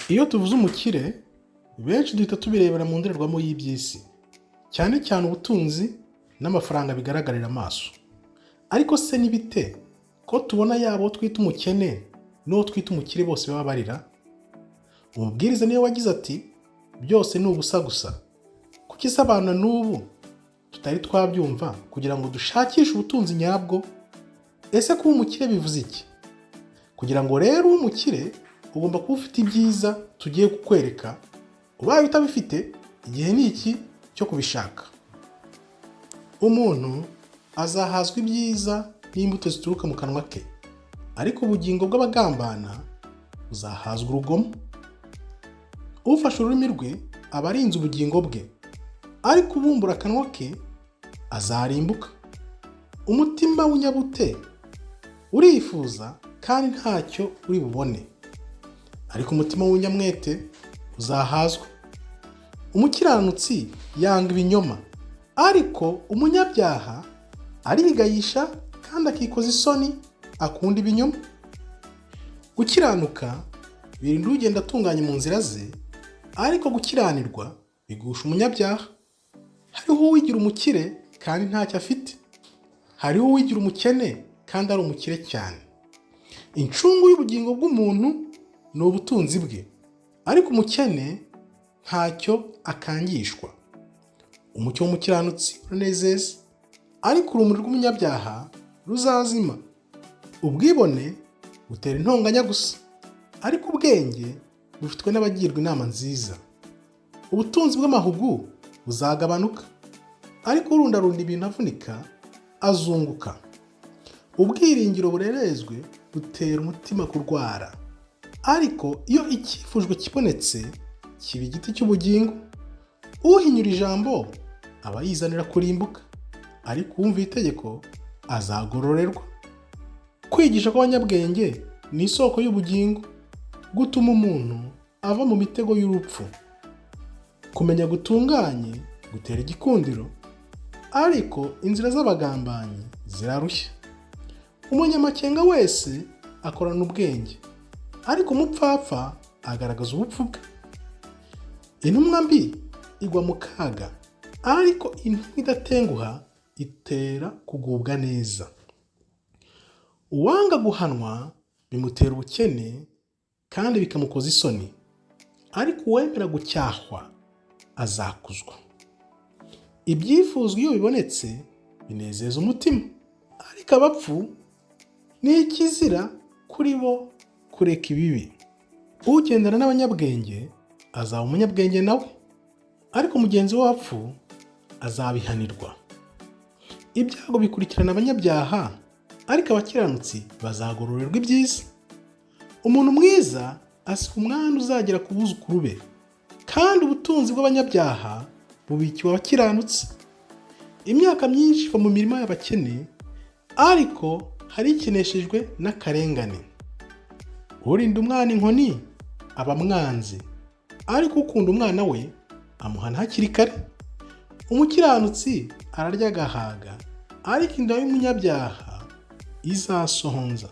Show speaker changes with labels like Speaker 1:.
Speaker 1: Iyo tuvuze umukire, benshi duhita tubirebera mu ndorerwamo y'iby'isi, cyane cyane ubutunzi n'amafaranga bigaragarira amaso. Ariko se ni bite ko tubona yaba uwo twita umukene n'uwo twita umukire bose baba barira? Umubwiriza niwe wagize ati: "Byose ni ubusa gusa." Kuki se abantu n'ubu tutari twabyumva kugira ngo dushakishe ubutunzi nyabwo? Ese kuba umukire bivuze iki? Kugira ngo rero ube umukire, ugomba kuba ufite ibyiza tugiye kukwereka. Ubaye utabifite, igihe ni iki cyo kubishaka. Umuntu azahazwa ibyiza n'imbuto zituruka mu kanwa ke, ariko ubugingo bw'abagambana buzahazwa urugomo. Ufashe ururimi rwe aba arinze ubugingo bwe, ariko ubumbura akanwa ke azarimbuka. Umutima w'inyabute urifuza kandi ntacyo uri bubone, ariko umutima w'umunyamwete uzahazwa. Umukiranutsi yanga ibinyoma, ariko umunyabyaha arigayisha kandi akikoza isoni, akunda ibinyoma. Gukiranuka birinda ugenda atunganye mu nzira ze, ariko gukiranirwa bigusha umunyabyaha. Hariho uwigira umukire kandi ntacyo afite, hariho uwigira umukene kandi ari umukire cyane. Incungu y'ubugingo bw'umuntu ni ubutunzi bwe, ariko umukene ntacyo akangishwa. Umucyo w'umukiranutsi uranezeza, ariko urumuri rw'umunyabyaha ruzazima. Ubwibone butera intonganya gusa, ariko ubwenge bufitwe n'abagirwa inama nziza. Ubutunzi bw'amahugu buzagabanuka, ariko urundarunda ibintu avunika azunguka. Ubwiringiro burerezwe butera umutima kurwara, ariko iyo icyifujwe kibonetse kiba igiti cy'ubugingo. Uhinyura ijambo aba yizanira kurimbuka, ariko uwumva itegeko azagororerwa. Kwigisha kw'abanyabwenge ni isoko y'ubugingo, gutuma umuntu ava mu mitego y'urupfu. Kumenya gutunganye gutera igikundiro, ariko inzira z'abagambanyi zirarushya. Umunyamakenga wese akorana ubwenge, ariko umupfapfa agaragaza ubupfu bwe. Intumwa mbi igwa mu kaga, ariko intumwa idatenguha itera kugubwa neza. Uwanga guhanwa bimutera ubukene kandi bikamukoza isoni, ariko uwemera gucyahwa azakuzwa. Ibyifuzwa iyo bibonetse binezeza umutima, ariko abapfu ni ikizira kuri bo kureka ibibi. Ugendana n'abanyabwenge azaba umunyabwenge nawe, ariko mugenzi w'abapfu azabihanirwa. Ibyago bikurikirana abanyabyaha, ariko abakiranutsi bazagororerwa ibyiza. Umuntu mwiza asiga umwandu uzagera ku buzukuru be, kandi ubutunzi bw'abanyabyaha bubikiwe abakiranutsi. Imyaka myinshi iva mu mirima y'abakene, ariko hari ikeneshejwe n'akarengane. Urinda umwana inkoni aba amwanze, ariko ukunda umwana we amuhana hakiri kare. Umukiranutsi ararya agahaga, ariko inda y'umunyabyaha izasonza.